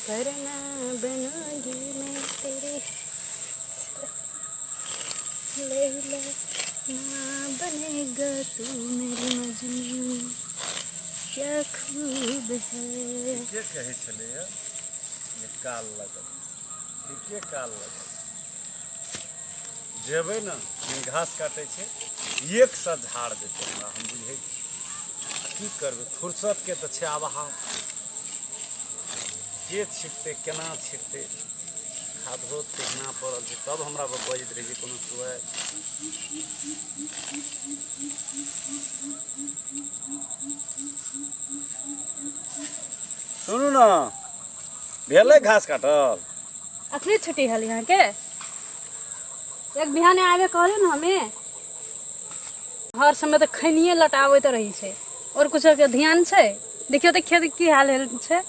पर ना बनूंगी मैं तेरी लैला, ना बनेगा तू मेरी मजनू, क्या खूब है। ठीके कहै छलैया जे काल लगल, ठीके काल लगल। जेबै ने घास काटै छै, एक सए झाड़ देतै हमरा, हम बुझै छी। आ की करबै, फुर्सतके तऽ छै अभाव। के छिटतै, केना छिटतै? खादो तेहना पड़ल छै। तब हमरा पर बजैत रहै छै कोनो सुआइ। सुनू ने, भेलै घास काटल? अखने छुट्टी हल यहाँ के। एक बिहाने आबे कहले ने हमें। हर समय तऽ खैनिए लटाबैत रहै छै और कुछो के ध्यान छै? देखियौ तऽ खेत की हाल भेल छै,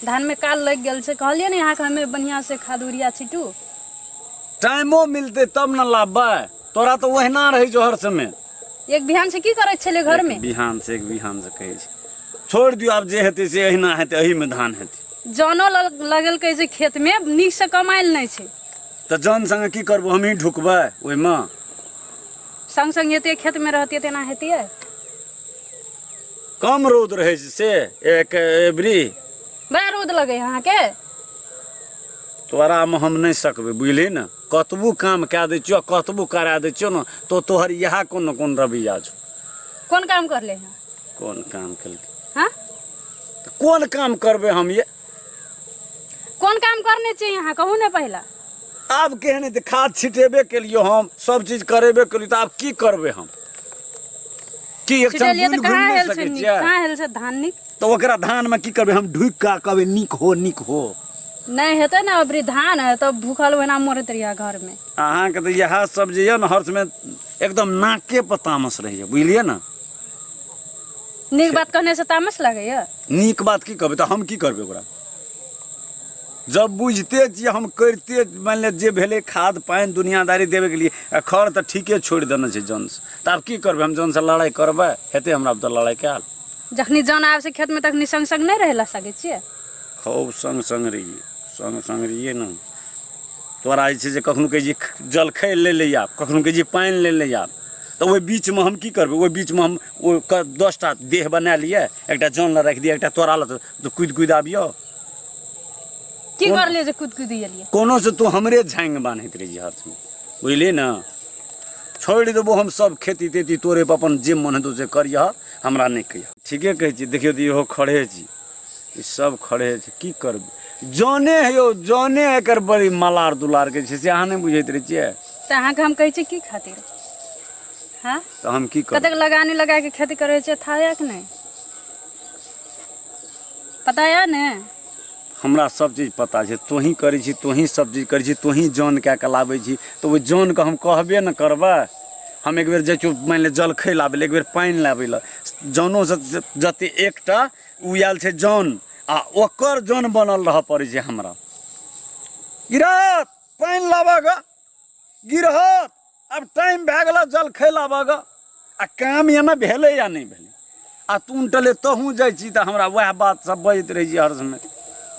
धान में काल लागि गेल छै। कहलियै ने अहाँके हमे बढ़िआँ से खाद यूरिया छिटू। टाइमो मिलतै तब ने लाबबै। तोरा तऽ ओहिना रहै छौ हर समय। एक बिहान से की करै छलै घर में? एक बिहान से, एक बिहान से कहै छै। छोड़ि दियौ, आब जे हेतै से एहिना हेतै, एहिमे धान हेतै। जनो लगेलकै जे खेत में नीक से कमायल नहि छै। तऽ जन संगे की करबो, हमही ढुकबै ओहिमे? संग संग एते खेत में रहतियै तेना हेतियै? कम रौद रहै छै से एक एबरी। बड़ा रौद लगे है अहाँके। तोरामे हम नहि सकबै, बुझली ने? कतबो काम कए दै छियौ, कतबो करा दै छियौ ने, तो तोहर इएह कोन ने कोन रवैया छौ। कोन काम करले हैं? कोन काम केलकै? हाँ? तऽ कोन काम करबै हम ये? कोन काम करने छी अहाँ, कहू ने पहिला। आब केहन हेतै? खाद छिटेबे केलियौ, हम सब चीज करेबे केलियौ, तऽ आब की करबै हम? की एक छिटेलियै घुमि तऽ कहाँ नहि हेल छै सकै नीक? छियै? कहाँ हेल छै धान नीक? तऽ ओकरा धानमे की करबै हम? ढुकि कऽ कहबै नीक हो, नीक हो? नहि हेतै ने अबरी धान, तऽ भूखल ओहिना मरैत रहिए घरमे। अहाँके तऽ इएह सब जे यऽ ने, हर समय एकदम नाके पर तामस रहैए, बुझलियै ने? नीक बात कहने से तामस लगैया? नीक बात की कहबै तऽ हम की करबै ओकरा? जब बुझिते छियै हम करिते, मानि लिअ जे भेलै खाद पानि दुनियादारी देबेके लिए, आ खर तऽ ठीके छोड़ि देने छै जनसँ, तऽ आब की करबै हम? जनसँ लड़ाइ करबै? हेतै हमरा तऽ लड़ाइ कयल? जखनी जन आबै छै खेतमे तखनी संग संग नहि रहै लए सकै छियै? खूब संग संग रहियै, संग संग रहियै ने। तोरा जे छै से कखनो कहै छियै जलखै ले ले आब, कखनो कहै छियै पानि ले ले आब, तऽ ओहि बीचमे हम की करबै? ओहि बीचमे हम ओ 10टा देह बना लिअ, एकटा जन लए राखि दिअ, एकटा तोरा लए, तऽ कुदि कुदि आबियौ। की करलियै जे कुद कुद एलियै? कोनो से तू हमरे झाँगि बान्हैत रही हर समय, बुझलियै ने? छोड़ि देबो हम सब खेती तेती तोरे पर, अपन जे मन हेतौ से करिह, हमरा नहि कहिह। ठीके कहै छी। देखियौ तऽ इहो खड़े छी, ई सब खड़े छै। की करबै? जने है यौ, जने एकर बड़ी मलार दुलार के छै, से अहाँ नहि बुझैत रहै छियै। तऽ अहाँके हम कहै छी की खातिर? हाँ? तऽ हम की करबै? कतेक लगानी लगा के खेती करै छै, था या कि नहि पता यऽ ने? हमरा सब चीज पता छै। तोही करै छी, तोही सब चीज करै छी, तोही जन कए कऽ लाबै छी, तऽ ओहि जनके हम कहबे ने करबै। हम एक बेर जाइ छियौ मानि ले जलखै लाबै लए, एक बेर पानि लाबै लए, जनोसँ जते एकटा ओ आयल छै जन, आ ओकर जन बनल रहऽ पड़ै छै हमरा। गिरहत, पानि लाबऽ गऽ गिरहत, आब टाइम भए गेल जलखै लाबऽ गऽ। आ काम एना भेलै या नहि भेलै? आ तू उनटले तहूँ जाइ छी तऽ हमरा वएह बात सब बजैत रहै छी हर समय।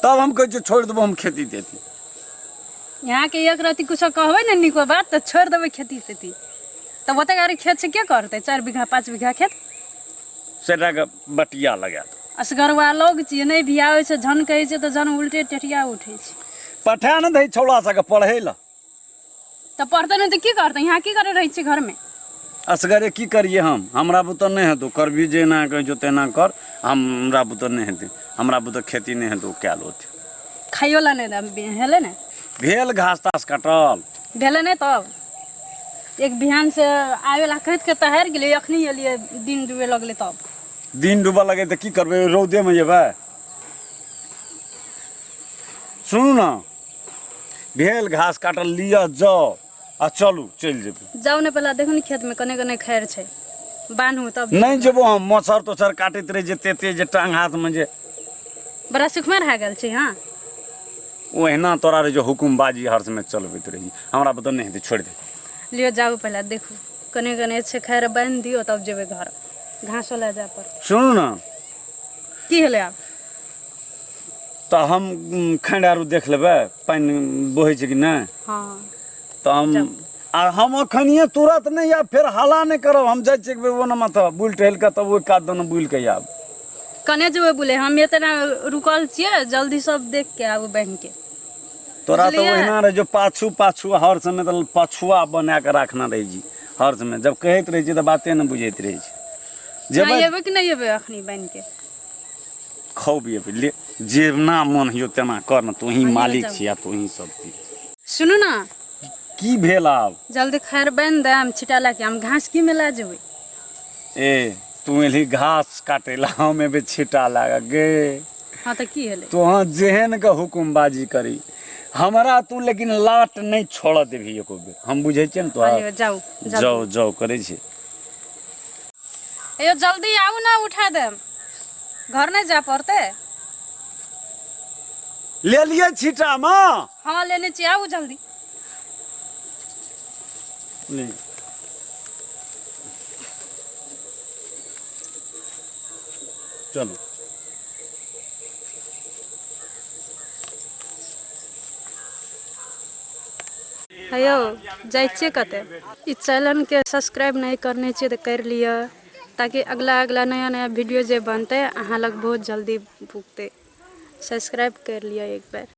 तब हम कहै छियै छोड़ि देबो हम खेती तेती। यहाँके एक रति कुछो कहबै ने नीको बात तऽ छोड़ि देबै खेती तेती। तब ओतेक आर खेत छै, के करतै? 4 बीघा 5 बीघा खेत। सेटाके बटिया लगा दो। असगरवा लोग छियै, नहि बियाह होइ छै। जन कहै छै तऽ जन उल्टे टेटिया उठै छै। पठा ने दै छौड़ा सबके पढ़ै लए। तऽ पढ़तै नहि तऽ की करतै? यहाँ की करे रहै छै घरमे? असगरे की करियै हम? हमरा बुते नहि हेतौ। करबी जेना कहै छौ तेना कर, हमरा बुते नहि हेतै। हमरा बुते खेती नहि हेतौ कयल ओते। खाइयो लए नहि हेलै ने। भेल घास तास कटल? भेलै नहि। तब एक बिहान से आबे ला कहैत के तऽ हारि गेलियै, अखनी एलियै, दिन डूबे लगलै तब। दिन डूबऽ लगै तऽ की करबै? रौदेमे जेबै? सुनू ने, भेल घास काटल? लिअ जाउ आ चलू, चलि जेबै। जाउ ने, पहिले देखू ने खेतमे कने कने खैर छै, बान्हू तब। नहि जेबो हम। मच्छर तोछर काटैत रहै छै तेते जे टांग हाथमे जे। बड़ा सुखमर भए गेल छै। हाँ। ओहिना तोरा रहै छै हुकुमबाजी, हर समय चलबैत रही। हमरा बुते नहि हेतै, छोड़ि दे। लिअ, जाउ, पहिले देखू कने कने छै खैर, बान्हि दियौ तब जेबै घर। घासो लए जाय पड़तै। सुनू ने। की भेलै आब? तऽ हम खैंड आरू देख लेबै, पानि बहै छै कि नहि। हँ। तऽ हम आ हम अखनिए तुरत नहि आयब, फेर हला नहि करब। हम जाइ छियै एक बेर ओना तऽ बुलि टहलि कऽ तब ओहि कात दने बुलि कऽ आयब। कने जेबै बुले? हम एतना रुकल छियै, जल्दी सब देख के आबू बहिन के। तोरा तऽ बुझलियै? ओहिना रहै जो पाछू पाछू, हर समय तऽ पछुआ बना कऽ राखने रहै छी। हर समय जब कहैत रहै छी तऽ बाते नहि बुझैत रहै छी। जेबै। नहि एबै कि नहि एबै अखनी बहिन के? खूब एबै, ले जेना मन होइयो तेना कर ने, तोही हँ, मालिक जाउ। छी आ तोही सब चीज। सुनू ने। की भेल आब? जल्दी खैर बान्हि देम छिटा लए के, हम घास की में लए जेबै। ए, तू एलही घास काटे ला, हम एबै छिटा लागे गे? हँ तऽ की हेलै? तोहाँ जेहन के हुकुमबाजी करी हमरा तू, लेकिन लाट नहि छोड़ऽ देबही एको बेर, हम बुझै छियै ने तोरा। हँ, जाउ जल्दी। जाउ जाउ करै छै। अयो जल्दी आउ ने, उठा देम, घर नहि जाय पड़तै। लेलियै छिटा मे? हँ, लेने छियै, आउ जल्दी। ले। चलू। हेयौ, जाइ छियै कतऽ? ई चैनलके सब्सक्राइब नहि करने छियै तऽ करि लिअ, ताकि अगला अगला नया नया वीडियो जे बनतै, अहाँ लग बहुत जल्दी पुगतै। सब्सक्राइब करि लिअ एक बेर।